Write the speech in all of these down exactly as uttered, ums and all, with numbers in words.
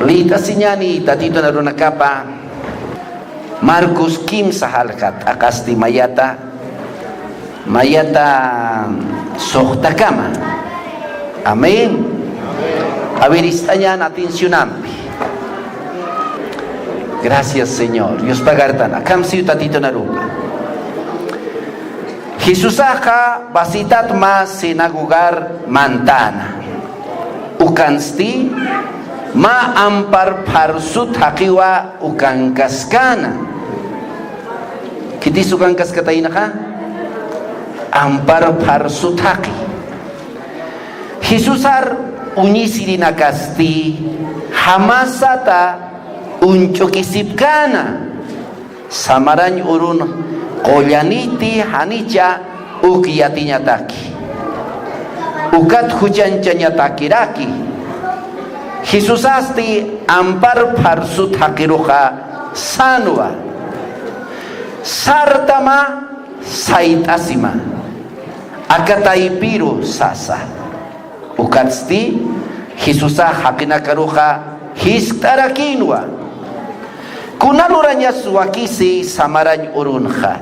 Lït'asiñani Tatitun arunakapa Marcos kimsa jalja t'aqasti mayata, mayata suxtakama. Amén. A ver, ist'añan atencionampi. Gracias, Señor. Dios pagartan. Akham siyu Tatitun arupa. Jesusaxa vasitat mä sinagogar mantäna. Ukansti mä ampar pharsut jaqiwa ukankaskäna. ¿Khitis ukankaskataynaxa? Ampar pharsut jaqi. Jesusar uñisirinakasti jamasata uñch'ukisipkäna. Samarañ urun qullaniti janicha uk yatiñataki. Ukat juchañchañatakiraki. Jesusasti ampar pharsut jaqiruxa sänwa. Sartama sayt'asima. Aka taypiru sasa. Ukatsti Jesusax jaqinakaruxa jiskt'arakïnwa. Kuna lurañas wakisi samarañ urunxa.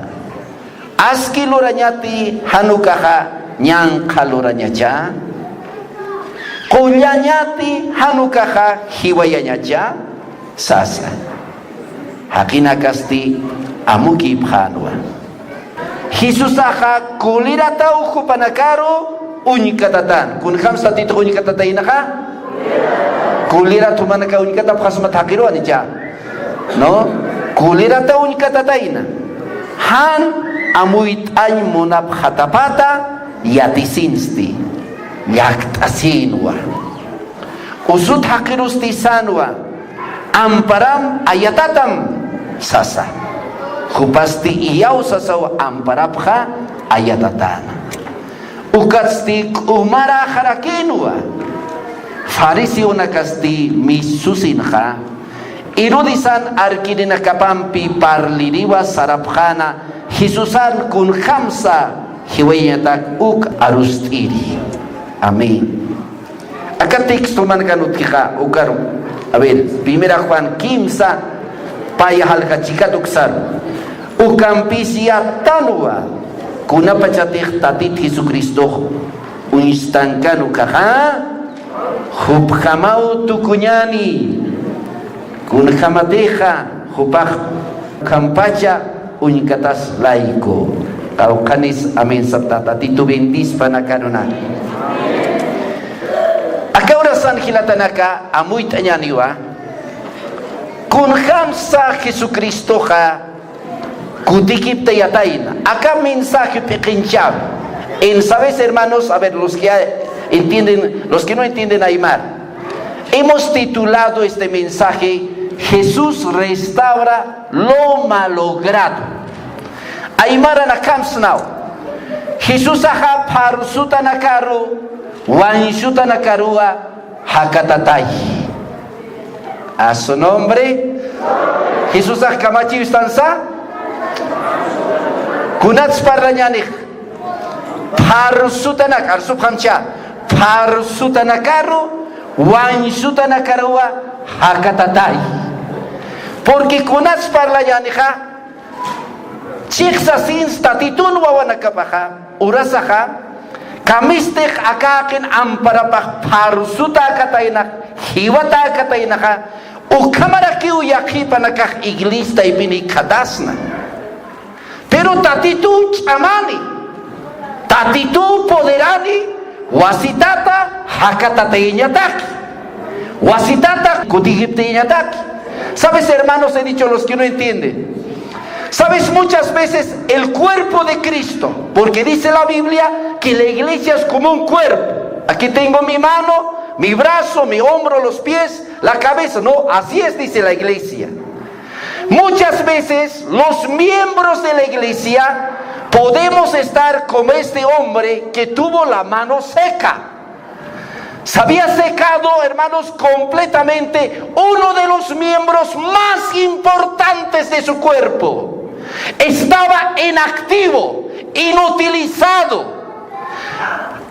Aski lurañati jan ukaxa ñanqha lurañacha. Qullañati jan ukaxa jiwayañacha sasa. Jaqinakasti amukïpxänwa. Jesusaxa kulirataw jupanakaru uñkatatän. Kunjams Tatitux uñkatataynaxa? Kulirat jumanakaw uñkatapxasmat jaqiruwan icha. ¿No? Kulirataw uñkatatayna. Jan amuyt'añ munapxatapata yatisinsti. Llakt'asïnwa. Usut jaqirusti sänwa, amparam ayatatam sasa. Jupasti iyawsasaw amparapxa ayatatäna. Ukatsti k'umaraxarakïnwa. Fariseonakasti misusinxa, Herodesan arkirinakapampi parliriwa sarapxäna Jesusan kunjamsa jiwayañatak uk arust'iri. Amén. Aka texto mankan utjixa ukaru. A ver, Primera Juan kimsa, paya jalja chikat uksaru. Ukampis yattanwa, kunapachatix Tatit Jesucristox uñstankan ukaxa, jupjamaw tukuñani. Kunjamatixa jupax ukhampacha uñkatas layku. Qawqhanis amén saptata, Tatitu bendispa aka arunaka. Aka urasan jilatanaka amuyt'añaniwa. Kunjamsa Jesucristoxa kutikiptayatayna. Aka mensaje p'iqinchaw. En, ¿sabes, hermanos? A ver, los que entienden, los que no entienden aymar. Hemos titulado este mensaje, Jesús restaura lo malogrado. Aymaran akham sanaw. Jesusaxa pharsutanakaru, wañsutanakaruwa jakatatay. A su nombre. Jesusax kamachiw istansa. Kunats parlañanix. Pharsutanak, arsupxamcha. Pharsutanakaru, wañsutanakaruwa jakatatay. Porque kunats parlañanixa, chiqsasins Tatitun wawanakapaxa, urasaxa, kamistix aka jaqin amparapax pharsutäkataynax, jiwatäkataynaxa, ukhamarakiw yaqhipanakax iglesia taypin jikxatasna. Pero Tatituw ch'amani, Tatituw poderani, wasitata jakatatayañataki. Wasitata kutikiptayañataki. ¿Sabes, hermanos? He dicho los que no entienden. ¿Sabes? Muchas veces el cuerpo de Cristo, porque dice la Biblia que la iglesia es como un cuerpo. Aquí tengo mi mano, mi brazo, mi hombro, los pies, la cabeza. No, así es, dice la iglesia. Muchas veces los miembros de la iglesia podemos estar como este hombre que tuvo la mano seca. Se había secado, hermanos, completamente uno de los miembros más importantes de su cuerpo. Estaba inactivo, inutilizado.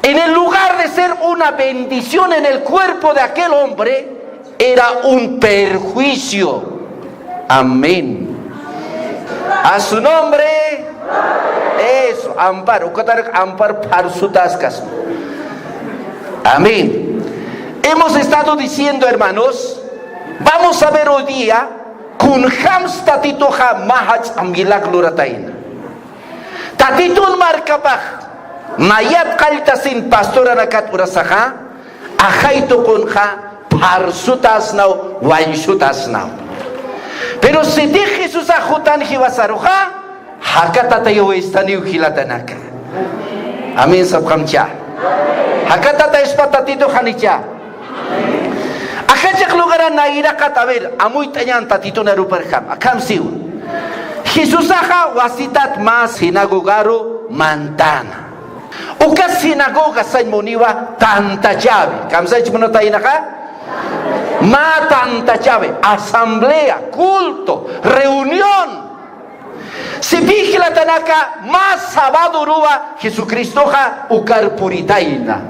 En el lugar de ser una bendición en el cuerpo de aquel hombre, era un perjuicio. Amén. A su nombre. Eso, ampar, ukatarak ampar pharsutaskas. Amén. Hemos estado diciendo, hermanos, vamos a ver hoy día kunjams Tatituxa mä jach'a milagro luratayna. Tatitun markapax nayat qalltasin pastoranakat urasaxa, ajay tuqunxa pharsutasnaw, wañsutasnaw. Pero sitix Jesusax jutan jiwasaruxa, jakatatayawistaniw jilatanaka. Amén sapxamcha. Jakatatayspa Tatitux janicha. Aka chiq lugaran nayraqat, a ver, amuyt'añän Tatitun aruparjam, akham siwa. Jesusaxa wasitat mä sinagogaru mantäna. Uka sinagoga sañ muniwa tantachawi. Kamsaychi munataynaxa? Mä tantachawi, asamblea, culto, reunión. Sipï jilatanaka, mä sabadoruwa Jesucristoxa ukar puritayna.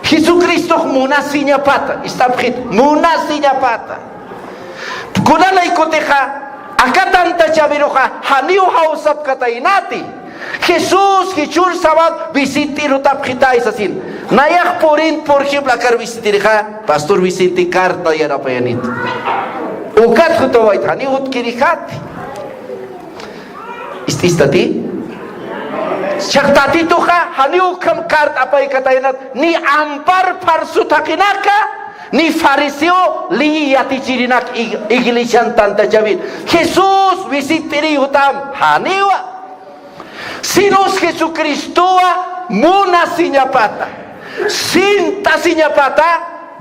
Jesucristox munasiñapata, ist'apxit, munasiñapata. Kunalaykutixa, aka tantachawiruxa, janiw jawsapkataynati. Jesús, jichhür sabado visit'irutapxitay sasin. Nayax purin, por ejemplo, akar visit'irixa, Pastor Vicente carta yarapayanit. Ukat jutawayt, janiw jutkirijati. Ist'istati? Jichhax Tatituxa, janiw ukham carta apaykataynat, ni ampar pharsut jaqinaka, ni fariseo ley yatichirinak ig-, iglesian tantachawin. Jesús visit'iri jutam, janiwa. Sinus Jesucristowa munasiñapata, sintasiñapata,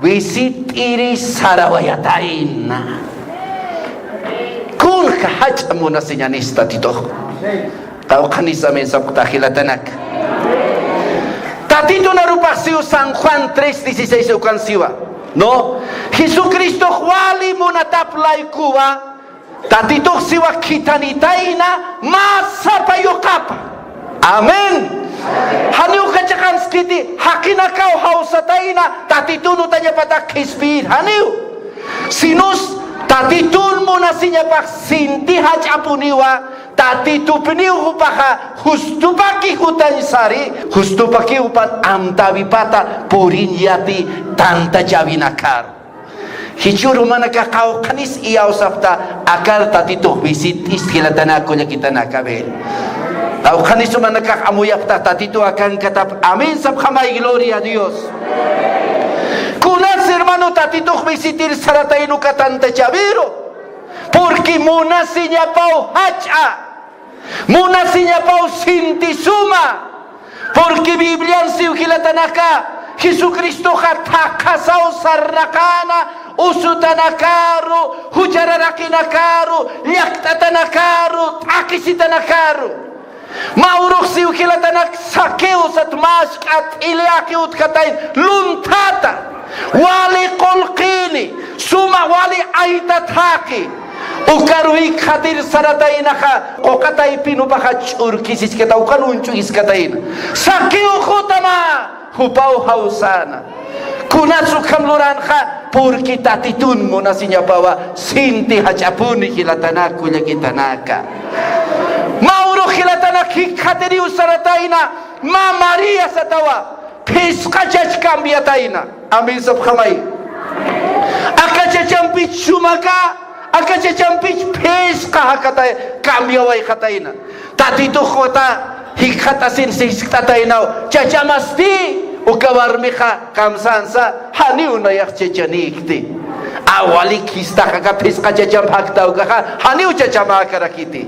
visit'iri sarawayatayna. Kunja jach'a munasiñanis Tatitux. Qawqhanis amén sapxta jilatanaka. Tatitun arupax siw San Juan tres dieciséis ukan siwa. No, Jesucristox wali munatap laykuwa, Tatitux siwa khithanitayna mä sapa yuqapa. Amén. Janiw kachaqanskiti, jaqinakaw jawsatayna, Tatitun utañapatak qhispiyir, janiw. Sinus, Tatitun munasiñapax sinti jach'apuniwa, Tatitupiniw jupaxa, justupaki jutañ sari, justupaki jupan amtäwipata, purin yati tantachawinakar. Jichhür jumanakax qawqhanis iyawsapxta, akar Tatitux visit'ist jilatanaka kullakitanaka, amén. Qawqhanis jumanakax amuyapxta Tatitu akankatap, amén sapxamay, gloria a Dios. Kunas hermano Tatitux visit'ir saratayna uka tantachawiru, porque munasiñapaw jach'a. Munasiñapaw sinti suma. Porque Biblian siw jilatanaka, Jesucristoxa thaqhasaw sarnaqäna, usutanakaru, juchararaqinakaru, llakt'atanakaru, t'aqhisitanakaru. Mä urux siw jilatanak Zaqueo sat mä ask'a t'illiqi utjatayn, lunthata. Wali qullqini, suma wali aytat jaqi. Ukaru jikxatir sarataynaxa, quqa taypin jupaxa ch'urkisiskata, ukan uñch'uyiskatayna. Zaqueo jutama, jupaw jawsäna. Kunas ukham luranxa, porque Tatitun munasiñapawa, sinti jach'apuni jilatanak, kullakitanaka. Mä urux jilatanak jikxatiriw saratayna, mä María satawa. Phisqa chach cambiatayna. Amén sapxamay. Aka chachampich sumaka, aka chachampich phisqa jakatay, cambiawayxatayna. Tatitux uta jikxatasin siskt'ataynaw. Chachamasti, uka warmixa kamsänsa, janiw nayax chachanïkti. A walik jistax aka phisqa chachamp jakta ukaxa, janiw chachamäkarakiti.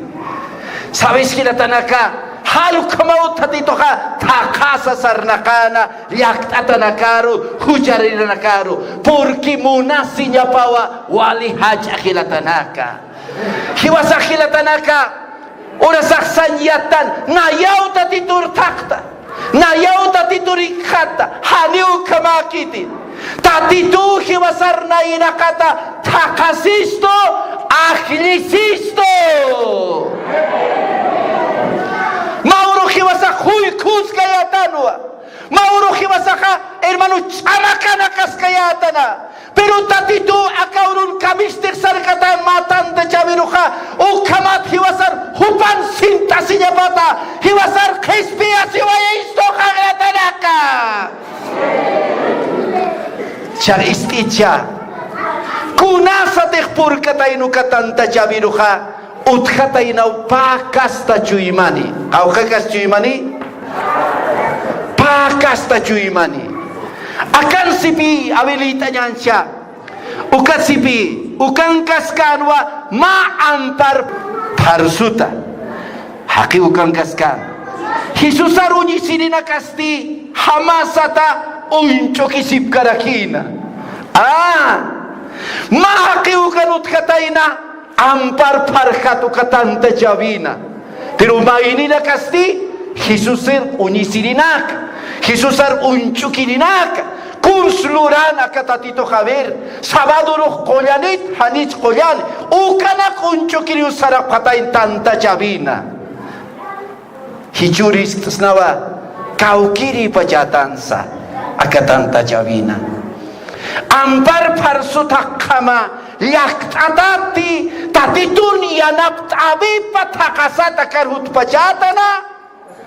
Sabes jilatanaka, jall ukhamaw Tatituxa thaqhasa sarnaqäna, llakt'atanakaru, jucharirinakaru, porque munasiñapawa wali jach'a jilatanaka. Jiwasax jilatanaka, urasax sañ yattan, nayaw Tatitur thaqta. Nayaw Tatitur jikxatta, janiw ukhamäkiti. Tatituw jiwasar nayraqata thaqhasistu, ajllisistu. Mä urux jiwasax juykhuskayätanwa. Mä urux jiwasaxa, hermano, ch'amakanakaskayätana. Pero Tatitu aka urun kamistix sarkatan mä tantachawiruxa, ukhamat jiwasar jupan sint'asiñapata, jiwasar qhispiyasiwayistu qaqlatanaka. Cha ist'icha, kunasatix purkatayna uka tantachawiruxa, utjataynaw pä kasta chuymani. Qawqha kasta chuymani? Pä kasta chuymani. Akan sipï, awilït'añäncha. Ukat sipï, ukankaskänwa mä ampar pharsuta. Jaqi ukankaskän. Jesusar uñisirinakasti jamasata uñch'ukisipkarakïna. A, mä jaqi ukan utjatayna, ampar pharjat uka tantachawina. Pero mayninakasti Jesusar uñisirinaka, Jesusar uñch'ukirinaka. Kuns luran aka Tatitux, a ver, sabadorux qullanit, janich qullan, ukanak uñch'ukiriw sarapxatayna tantachawina. Jichhür jiskt'snawa, kawkïrïpachätansa aka tantachawina. Ampar pharsut jaqjama llakt'atati, Tatitun yanapt'äwipa thaqhasat akar jutpachätana,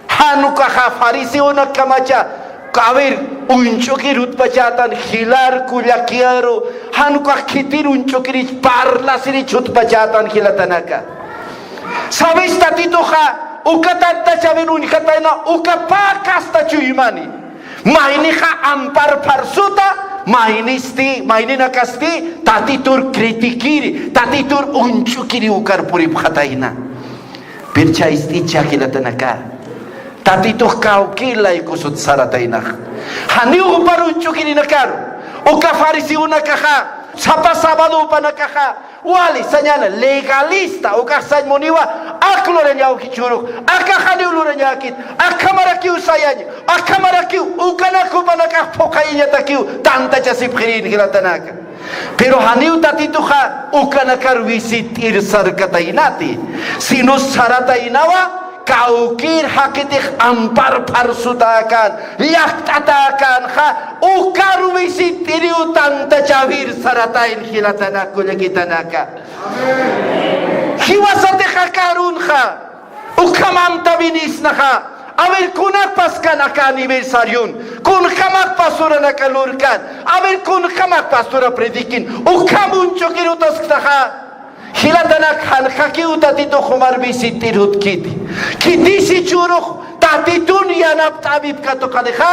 jan ukaxa fariseonakamacha, a ver, uñch'ukir jutpachätan, jilar kullakiru, jan ukax khitir uñch'ukirich, parlasirich jutpachätan jilatanaka. Sawis Tatituxa, uka tantachawin uñjatayna, uka pä kasta chuymani. Maynixa ampar pharsuta, maynisti, mayninakasti, Tatitur criticiri, Tatitur uñch'ukiri ukar puripxatayna. Pero cha ist'icha jilatanaka. Tatitux kawkïr laykusut sarataynax. Janiw jupar uñch'ukirinakaru. Uka fariseonakaxa, sapa sabadopanakaxa, wali sañäna legalista, ukax sañ muniwa, ak lurañaw jichhürux, akax janiw lurañäkit, akhamarakiw sayañ, akhamarakiw, ukanak jupanakax phuqhayañatakiw, tantachasipxirin jilatanaka. Pero janiw Tatituxa ukanakar wisit'ir sarkataynati, sino sarataynawa, kawkïr jaqitix ampar pharsutäkän, llakt'atäkänxa, ukar wisit'iriw tantachawir saratayn jilatanak kullakitanaka. Jiwasatix aka arunxa, ukham amtäwinisnaxa, a ver, kunjamas kan aka aniversarion, kunjamas pastoranaka lurkan, a ver, kunjamas pastora predikin, ukham uñch'ukir jutasktaxa, jilatanak, janjakiw Tatitux jumar visit'ir jutkiti. Khitisi jichhürux Tatitun yanapt'äwip katuqanixa,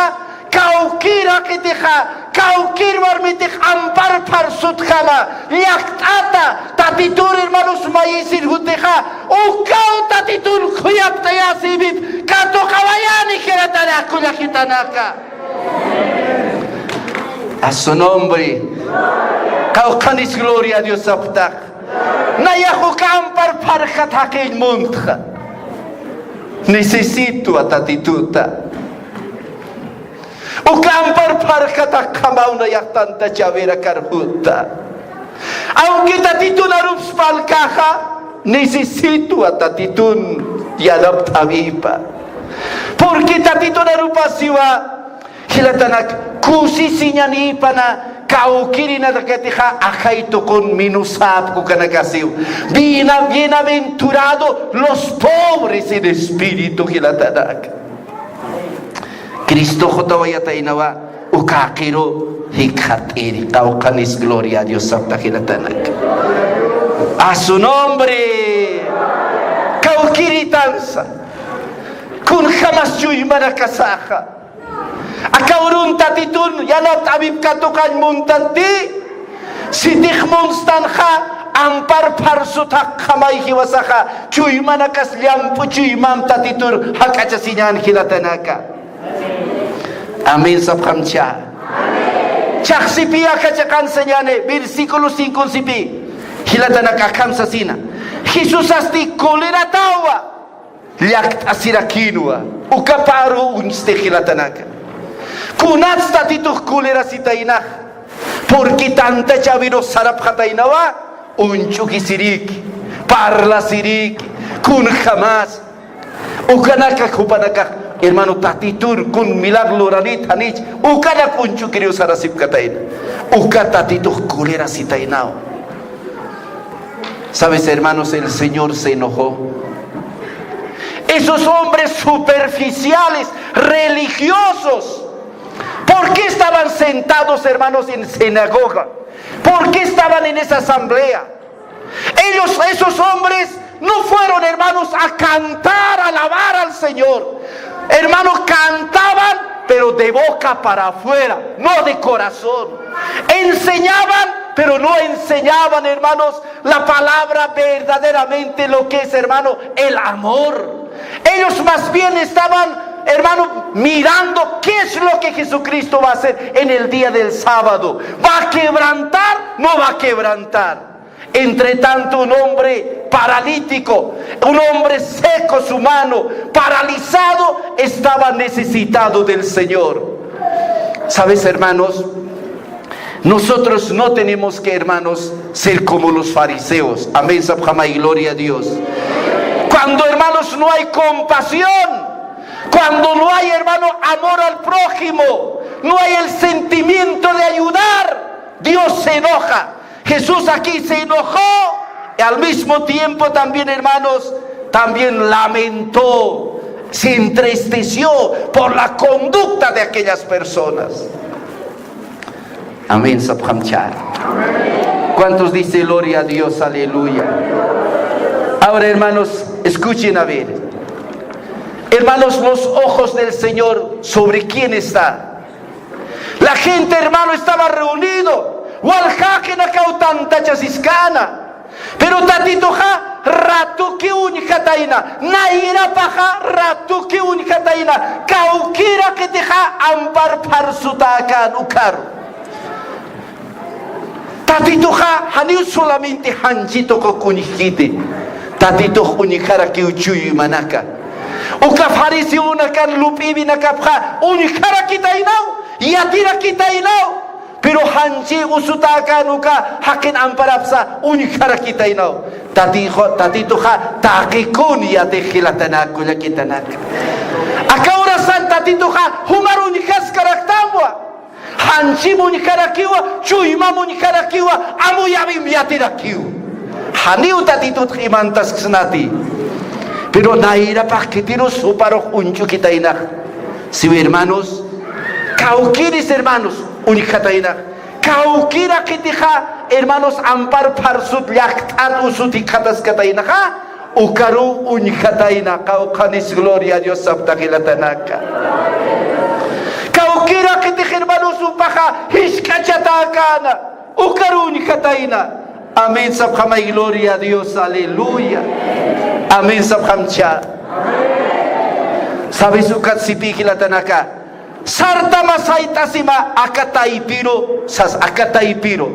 kawkïr jaqitixa, kawkïr warmitix ampar pharsutjama, llakt'ata, Tatitur hermanos mayisir jutixa, ukaw Tatitun khuyapt'ayäsïwip katuqawayani jilatanak kullakitanaka. A su nombre. Qawqhanis gloria a Dios sapxtax. Nayax uka ampar pharjat jaqiñ muntxa. Necesito a Tatituta. Uka ampar pharjat jaqjamaw nayax tantachäwirakar juta. Aunque Tatitun arups parlkaxa, necesito a Tatitun yanapt'äwipa. Porque Tatitun arupasiwa, jilatanak, kusisiñanïpana kawkïrinakatixa ajay tuqun minusäpki ukanakasiw. Biena-, bienaventurado los pobres en espíritu, jilatanak. Cristo jutawayataynawa, uka jaqiru jikxatiri, qawqhanis gloria a Dios sapxta jilatanak. A su nombre. Kawkïritansa. Kunjamas chuymanakasaxa. Aka urun Tatitun yanapt'äwip katuqañ muntanti, sitix munstanxa, ampar pharsut jaqjamay jiwasaxa, chuymanakas llamp'u chuymamp Tatitur jak'achasiñän jilatanaka. Amén sapxamcha. Chaxsipï aka chiqan sañäni, versículo cinco sipï, jilatanaka akham sasina. Jesusasti coleratawa. Llakt'asirakïnwa, uka paru uñsti jilatanaka. Kunats Tatitux colerasitaynax, porque tantachäwirux sarapxataynawa, uñch'ukisirïki, parlasirïki, kunjamas, ukanakax jupanakax Hermano, Tatitur kun milagro luranit janich, ukanak uñch'ukiriw sarasipkatayna. Uka Tatitux colerasitaynaw. ¿Sabes, hermanos? El Señor se enojó. Esos hombres superficiales, religiosos, ¿por qué estaban sentados, hermanos, en sinagoga? ¿Por qué estaban en esa asamblea? Ellos, esos hombres, no fueron, hermanos, a cantar, a alabar al Señor. Hermanos, cantaban, pero de boca para afuera, no de corazón. Enseñaban, pero no enseñaban, hermanos, la palabra verdaderamente lo que es, hermano, el amor. Ellos más bien estaban, hermano, mirando qué es lo que Jesucristo va a hacer en el día del sábado. ¿Va a quebrantar? ¿No va a quebrantar? Entre tanto, un hombre paralítico, un hombre seco su mano, paralizado, estaba necesitado del Señor. ¿Sabes, hermanos? Nosotros no tenemos que, hermanos, ser como los fariseos. Amén, sapxamay, gloria a Dios. Cuando, hermanos, no hay compasión, cuando no hay, hermano, amor al prójimo, no hay el sentimiento de ayudar, Dios se enoja. Jesús aquí se enojó y al mismo tiempo también, hermanos, también lamentó, se entristeció por la conducta de aquellas personas. Amén, sapxam char. ¿Cuántos dice gloria a Dios, aleluya? Ahora, hermanos, escuchen a ver. Hermanos, los ojos del Señor, ¿sobre quién está? La gente, hermano, estaba reunido. Waljakinakaw tantachasiskana. Pero Tatituxa ratukiw uñjatayna. Nayrapaxa ratukiw uñjatayna. Kawkïrakitixa ampar pharsutäkän ukaru. Tatituxa janiw solamente janchi tuqux uñjkiti. Tatitux uñjarakiw chuymanaka. Uka fariseonakan lup'iwinakapxa uñjarakitaynaw, yatirakitaynaw. Pero janchi usutäkän uka jaqin amparapsa uñjarakitaynaw. Tatixu-, Tatituxa taqikun yatix jilatanaka, kullakitanaka. Aka urasan Tatituxa jumar uñjaskaraktanwa. Janchim uñjarakiwa, chuymam uñjarakiwa, amuyawim yatirakiw. Janiw Tatitutx imantasksnati. Pero nayrapax khitirus juparux uñch'ukitaynax. Siw, hermanos, kawkïris, hermanos, uñjataynax. Kawkïrakitixa, hermanos, ampar pharsut llakt'at usut jikxataskataynaxa. Ukaruw uñjatayna, qawqhanis gloria a Dios sapxta jilatanaka. Kawkïrakitix, hermanos, jupaxa jisk'achatäkäna, ukaruw uñjatayna. Amén sapxamay, gloria a Dios, aleluya. Amén sapxamcha. ¿Sabes ukat sipï jilatanaka? Sartama sayt'asima aka taypiru, sas aka taypiru.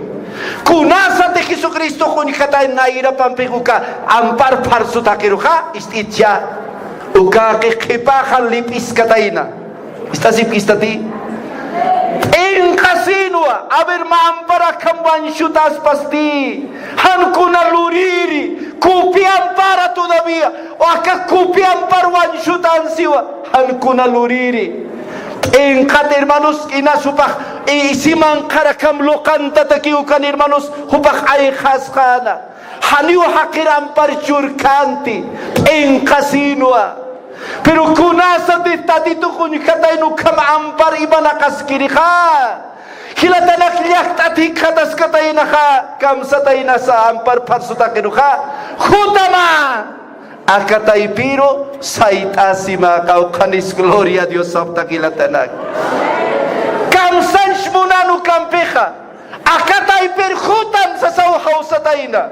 Kunasati Jesucristo uñjatay nayrapampix uka ampar pharsut jaqiruxa, ist'itcha. Uka qhipaxa lip'iskatayna. Ist'asipkistati. P'inqasinwa, a ver, mä ampar akham wañsutäspasti. Jan kuna lurïri, kupi ampara todavía. O aka kupi ampar wañsutan siwa, jan kuna lurïri. P'inqat, hermanos, inas jupax, i-, isi manqhar akham luqantatakiw ukan, hermanos, jupax ayqhasxäna. Janiw jaqir ampar churkänti, p'inqasinwa. Pero kunasatix Tatitux uñjatayna ukham ampar imanaqaskirixa. Jilatanak, llakt'at jikxataskataynaxa, kamsataynasa ampar pharsut jaqiruxa, jutama aka taypiru sayt'asima, qawqhanis gloria a Dios sapxta jilatanak. Kamsañch munan ukampixa, aka taypir jutam sasaw jawsatayna.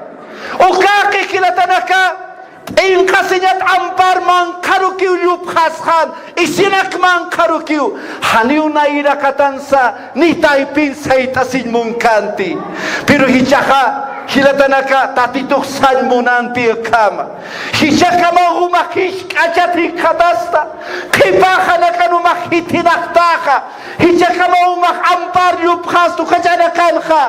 Ukaqi jilatanaka, p'inqasiñat ampar manqharukiw llupxasxän, isinak manqharukiw, janiw nayraqatansa, ni taypin sayt'asiñ munkänti. Pero jichhaxa, jilatanaka, Tatitux sañ munanti ukhama. Jichhakamaw jumax jisk'achat jikxatasta, qhipaxanakan jumax jithinaqtaxa, jichhakamaw jumax ampar llupxasta ukachanakanxa,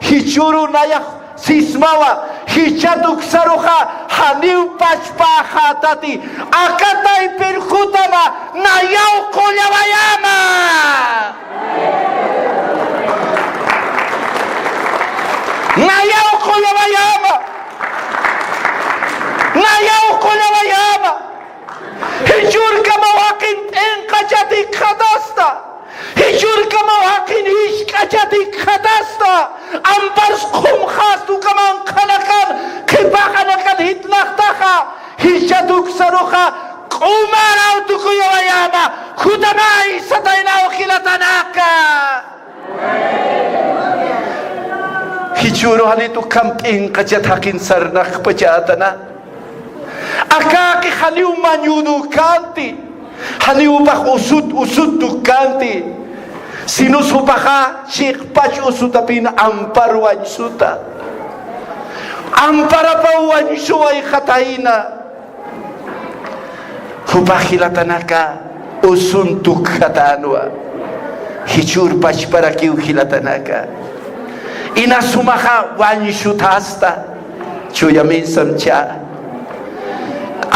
jichhüru nayax sismawa, Jichha tuksaruxa janiw pachpäxätati, aka taypir jutama nayaw qullawayäma. Nayaw qullawayäma. Nayaw qullawayäma. Jichhürkamaw jaqin p'inqachati khatasta. Jichhürkamaw jaqin jisk'achati khatasta. Ampars qhumxästa uka manqhanakan, qhipaxanakan jitnaqtaxa. Jichha tuksaruxa q'umaraw tukuyawayäma. Jutamaysa taynaw jilatanaka. Jichhüru janit ukham p'inqachat jaqin sarnaqpachätana. Akäki janiw mañunukänti, janiw jupax usut usut tukkänti, sinus jupaxa chiqpach usutapïn ampar wañsuta. Amparapaw wañsuwayxatayna. Jupax jilatanaka usun tukjatänwa. Jichhür pachparakiw jilatanaka. Inas jumaxa wañsutasta. Chuyaminsam chä.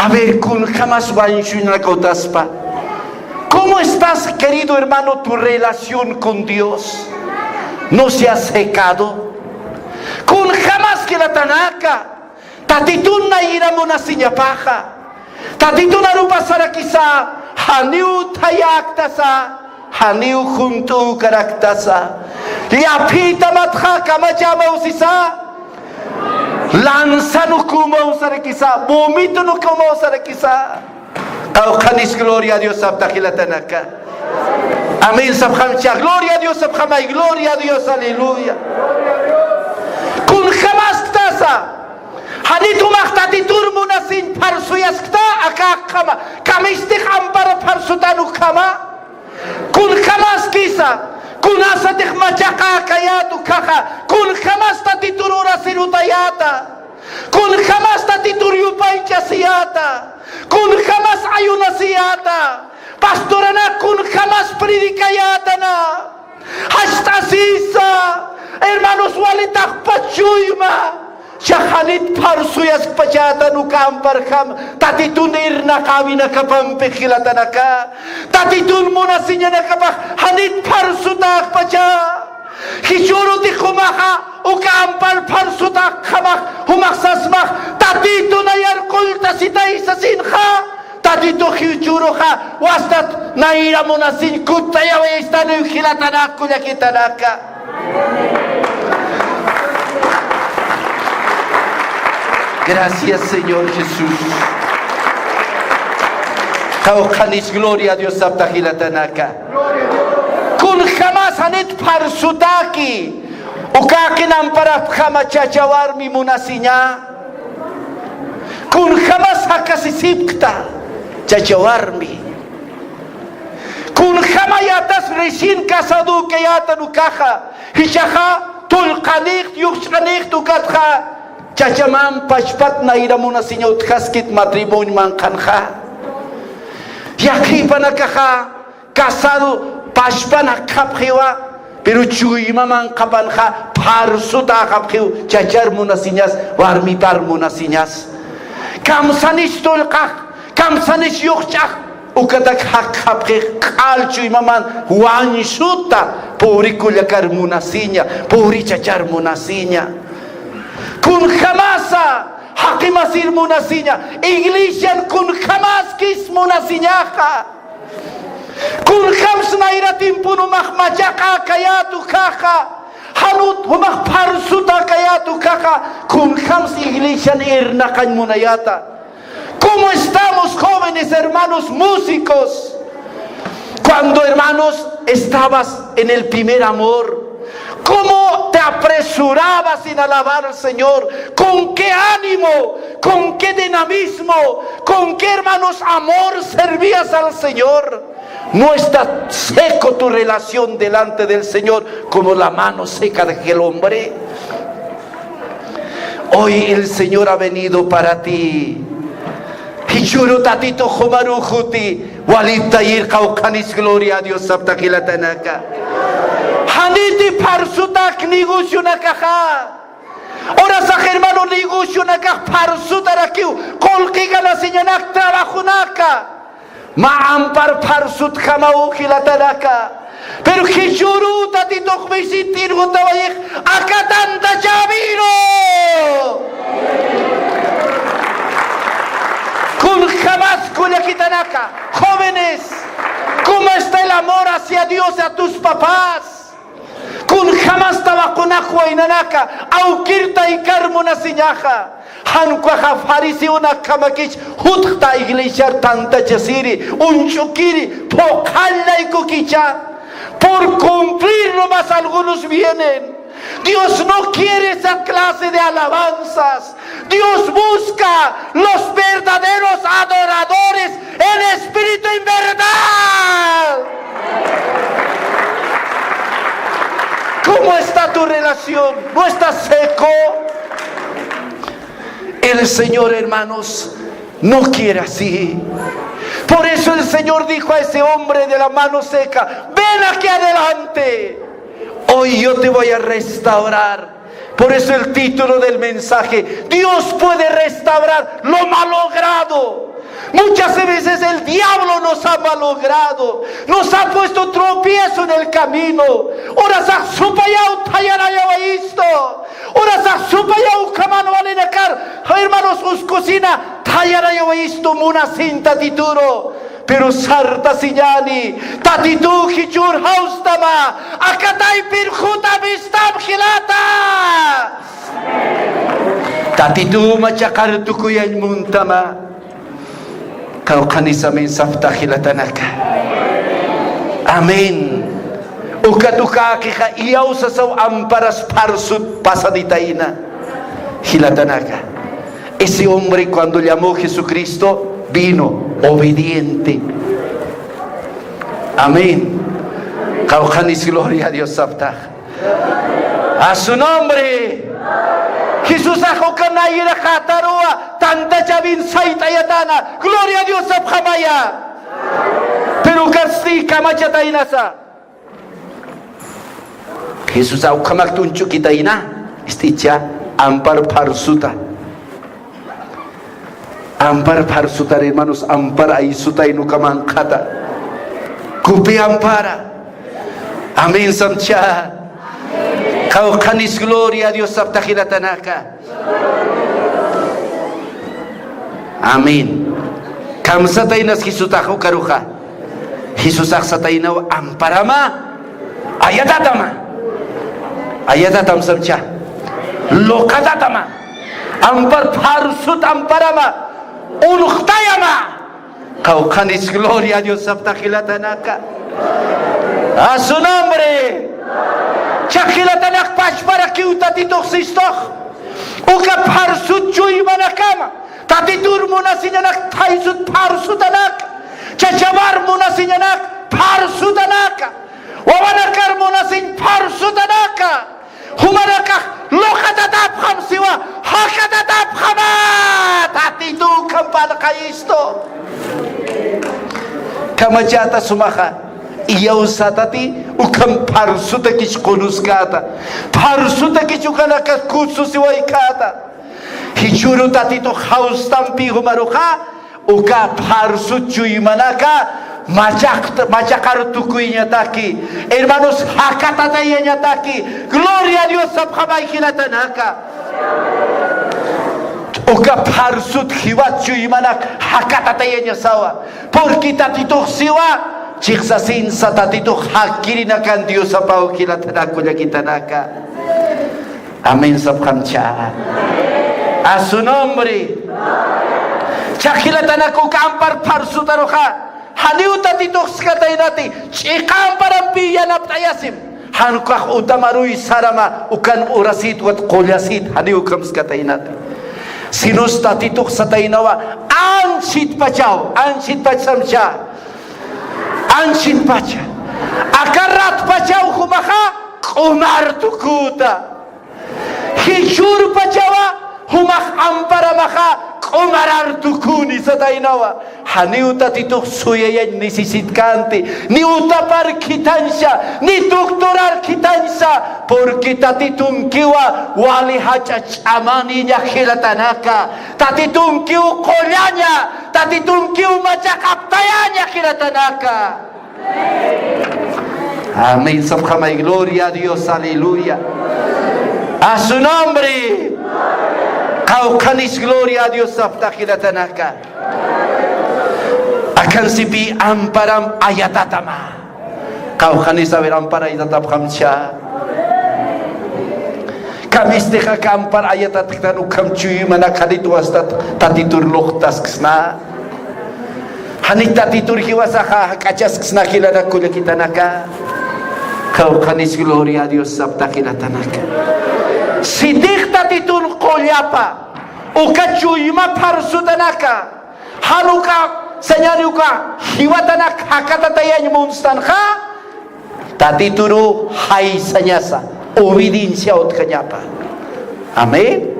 A ver, kunjamas wañsuñanaka utaspa. ¿Cómo estás, querido hermano, tu relación con Dios? ¿No se ha secado? Kunjamas jilatanaka. Tatitun nayra munasiñapaxa. Tatitun arupasarakisa, janiw thayäktasa, janiw junt'ükaraktasa. Llapitamatxa kamachamaw sisa, lanzan ukhamaw sarakisa, vomiton ukhamaw sarakisa. Qawqhanis gloria a Dios sapxta jilatanaka. Amén sapxamcha, gloria a Dios sapxamay, gloria a Dios, aleluya. Kunjamasktasa. Janit jumax Tatitur munasiñ pharsuyaskta, akäkjama. Kamistix ampar pharsutan ukhama. Kunjamaskisa, kunasatix machaqäkayät ukkhaxa. Kunjamas Tatitur urasir utayäta. Kunjamas Tatitur yupaychasiyäta. Kunjamas ayunasiyäta. Pastoranak kunjamas predicayätana. Jast'asisa, hermanos, wali taqpach chuyma. Chax janit pharsuyaskpachätan uka amparjam, Tatitun irnaqäwinakapampix jilatanaka. Tatitun munasiñanakapax janit pharsutäxpacha. Jichhürutix jumaxa uka ampar pharsutäxjamax, jumax sasmax, Tatitu nayar qulltasitay sasinxa. Tatitu jichhüruxa wastat nayra munasiñ kuttayawayistaniw jilatanaka, kullakitanaka. Gracias, Señor Jesús. Qawqhanis gloria a Dios sapxta jilatanaka. Kunjamas janit pharsutäki, ukäkin amparapxama chacha warmi munasiña. Kunjamas jakasisipkta chacha warmi. Kunjamayätas recién casadökayätan ukaxa, jichhaxa tullqanïxt, yuxch'anïxt ukatxa, chachamam pachpat nayra munasiña utjaskit matrimonio manqhanxa. Yaqhipanakaxa, casado pachpan jakxapxiwa, pero chuyma manqhapanxa pharsutäxapxiw, chachar munasiñas, warmipar munasiñas. Kamsanis tullqax, kamsanis yuxch'ax, ukatak jakxapxix q'al chuymaman wañsuta, pobre kullakar munasiña, pobre chachar munasiña. Kunjamasa, jaqimasir munasiña, iglesian kunjamaskis munasiñaxa. Kunjams nayra tiempon jumax machaqäkayät ukkhaxa, jan jumax pharsutäkayät ukkhaxa, kunjams iglesian irnaqañ munayäta. ¿Cómo estamos, jóvenes hermanos músicos? Cuando, hermanos, estabas en el primer amor, ¿cómo te apresurabas en alabar al Señor? ¿Con qué ánimo? ¿Con qué dinamismo? ¿Con qué, hermanos, amor servías al Señor? ¿No está seco tu relación delante del Señor como la mano seca de aquel hombre? Hoy el Señor ha venido para ti. Jichhüru Tatitu jumaru juti, waliptayir qawqhanis gloria a Dios sapxta jilatanaka. Janiti pharsutäk negocionakaxa. Urasax, hermano, negocionakas pharsutarakiw, qullqi ganasiñanak trabajonaka. Mä ampar pharsutjamaw, jilatanaka. Pero jichhüru Tatitux visit'irutawayix, aka tantachäwiru. Kunjamas kullakitanaka, jóvenes, ¿cómo está el amor hacia Dios, a tus papás? Kunjamasta waqunax waynanaka awkir taykar munasiñaxa. Jan ukaxa fariseonakjamakich jutxta iglesiar tantachasiri, uñch'ukiri, phuqhall laykukicha. Por cumplir nomás algunos vienen. Dios no quiere esa clase de alabanzas. Dios busca los verdaderos adoradores en espíritu y en verdad. ¿Cómo está tu relación? ¿No está seco? El Señor, hermanos, no quiere así. Por eso el Señor dijo a ese hombre de la mano seca: "Ven aquí adelante. Hoy yo te voy a restaurar". Por eso el título del mensaje: Dios puede restaurar lo malogrado. Muchas veces el diablo nos ha malogrado, nos ha puesto tropiezo en el camino. Urasax supayaw thayarayawayistu. Urasax supayaw ukhaman walinakar, hermanos, uskusina thayarayawayistu munasiñ Tatituru. Pero sartasiñäni, Tatitu jichhür jawstama, aka taypir jutam istam, jilata. Tatitu machaqar tukuyañ muntama. Qawqhanis amén sapxta, jilatanaka. Amén. Ukat ukäkixa iyawsasaw amparas pharsut pasaditayna, jilatanaka. Ese hombre, cuando llamó Jesucristo, vino obediente. Amén. Qawqhanis gloria a Dios sapxta. A su nombre. Jesusax uka nayra qataruwa tantachawin sayt'ayatäna. Gloria a Dios sapxamaya. Pero ukasti kamachataynasa. Jesusax ukhamak uñch'ukitayna, ist'icha, ampar pharsuta. Ampar pharsutar, hermanos, ampar aysutayna uka manqhata. Kupi ampara. Amén, samcha. Qawqhanis gloria a Dios sapxta, jilatanaka. Amén. Kamsataynas Jesusax ukaruxa. Jesusax sataynaw amparama, ayatatama. Ayatatam samcha. Luqatatama. Ampar pharsut amparama. Unuxtayama. Qawqhanis gloria a Dios sapxta, jilatanaka. A su nombre. Chaq jilatanak, pachparakiw Tatitux sistux. Uka pharsut chuymanakama. Tatitur munasiñanak thaysut pharsutanaka. Chachamar munasiñanak pharsutanaka. Wawanakar munasiñ pharsutanaka. Jumanakax luqatatapxam siwa, jakatatapxama, Tatitu ukham parlqayistu. Kamachata sumaxa, iyawsatati ukham pharsutakich qunuskata. Pharsutakich ukanakax kususiwaykäta. Jichhüru Tatitux jawstampi jumaruxa, uka pharsut chuymanaka machaq-, machaqar tukuyañataki. Hermanos, jakatatayañataki. Gloria a Dios sapxamay, jilatanaka. Uka pharsut jiwat chuymanak jakatatayañasawa. Porque Tatitux siwa, chiqsasinsa Tatitux jakirinakan Diosapaw, jilatanaka, kullakitanaka. Amén sapxamcha. A su nombre. Chaq jilatanaka, uka ampar pharsutaruxa janiw Tatitux skataynati, ch'iqa amparampi yanapt'ayasim. Jan ukax utam aruy sarama, ukan urasit, wat qullasit, janiw ukham skataynati. Sinus Tatitux sataynawa, anchhitpachaw, anchhitpach samcha. Anchhitpacha. Aka ratpachaw jumaxa q'umar tukuta. Jichhürpachawa jumax amparamaxa q'umarar tukuni sataynawa. Janiw Tatitux suyayañ necesitkänti, ni utapar khithañsa, ni doctorar khithañsa, porque Tatitunkiwa wali jach'a ch'amaniña jilatanaka. Tatitunkiw qullaña, Tatitunkiw machaqaptayaña jilatanaka. Amén. Sapxamay, gloria a Dios, aleluya. A su nombre. Qawqhanis gloria a Dios sapxta jilatanaka. Akansipï amparam ayatatama. Qawqhanis, a ver, ampar ayatatapxamcha. Kamistix aka ampar ayatatktan ukham chuymanak janit wastat Tatitur luqtasksna. Janit Tatitur jiwasaxa jak'achasksna jilanak kullakitanaka. Qawqhanis gloria a Dios sapxta jilatanaka. Sitix Tatitun qullapa uka chuyma pharsutanaka, jan uka sañäni uka jiwatanak jakatatayañ munstanxa, Tatituru jaysañasa, obediencia utjañapa. Amén.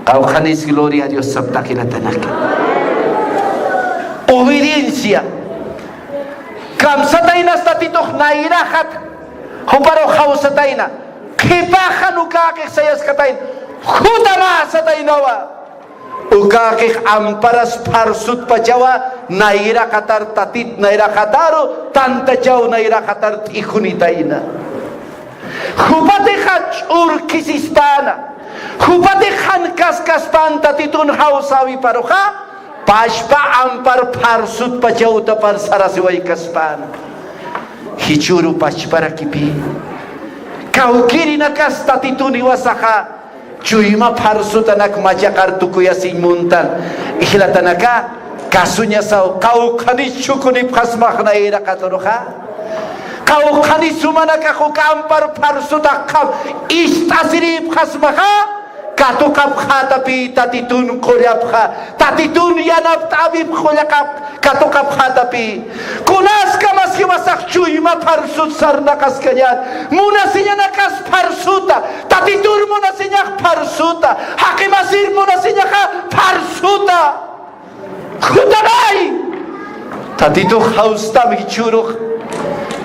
Qawqhanis gloria a Dios sapxta jilatanaka. Obediencia. Kamsataynas Tatitux nayraxat, juparu jawsatayna. Qhipaxan ukäkix sayaskatayna. Jutama sataynawa. Ukäkix amparas pharsutpachawa, nayraqatar Tatit nayraqataru, tantachaw nayraqatar t'ijunitayna. Jupatixa ch'urkhisispäna, jupatix jan kaskaspän Tatitun jawsäwiparuxa, pachpa ampar pharsutpachaw utapar sarasiwaykaspäna. Jichhüru pachparakipï. Kawkïrinakas Tatitun jiwasaxa, chuyma pharsutanak machaqar tukuyasiñ muntan. Jilatanaka, kasuñasaw, qawqhanis chhukunipxasmax nayraqataruxa. Qawqhanis jumanakax uka ampar pharsutax ukham ist'asirïpxasmaxa, katuqapxätapï Tatitun qullapxa, Tatitun yanapt'äwip qullaqap katuqapxätapï. Kunaskamas jiwasax chuyma pharsut sarnaqaskañän. Munasiñanakas pharsuta, Tatitur munasiñax pharsuta, jaqimasir munasiñaxa pharsuta. Jutamay. Tatitux jawstam jichhürux.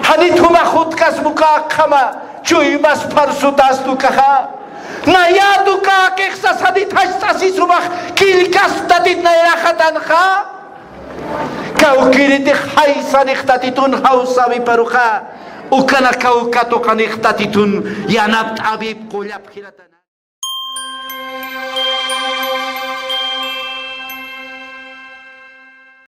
Janit jumax jutkasma uka akhama chuymas pharsutast ukaxa. Nayat ukäkix sasanit jach'asis jumax killkasp Tatit nayraqatanxa. Kawkïritix jaysanix Tatitun jawsäwiparuxa, ukanakaw katuqanix Tatitun yanapt'äwip qullap jilatan.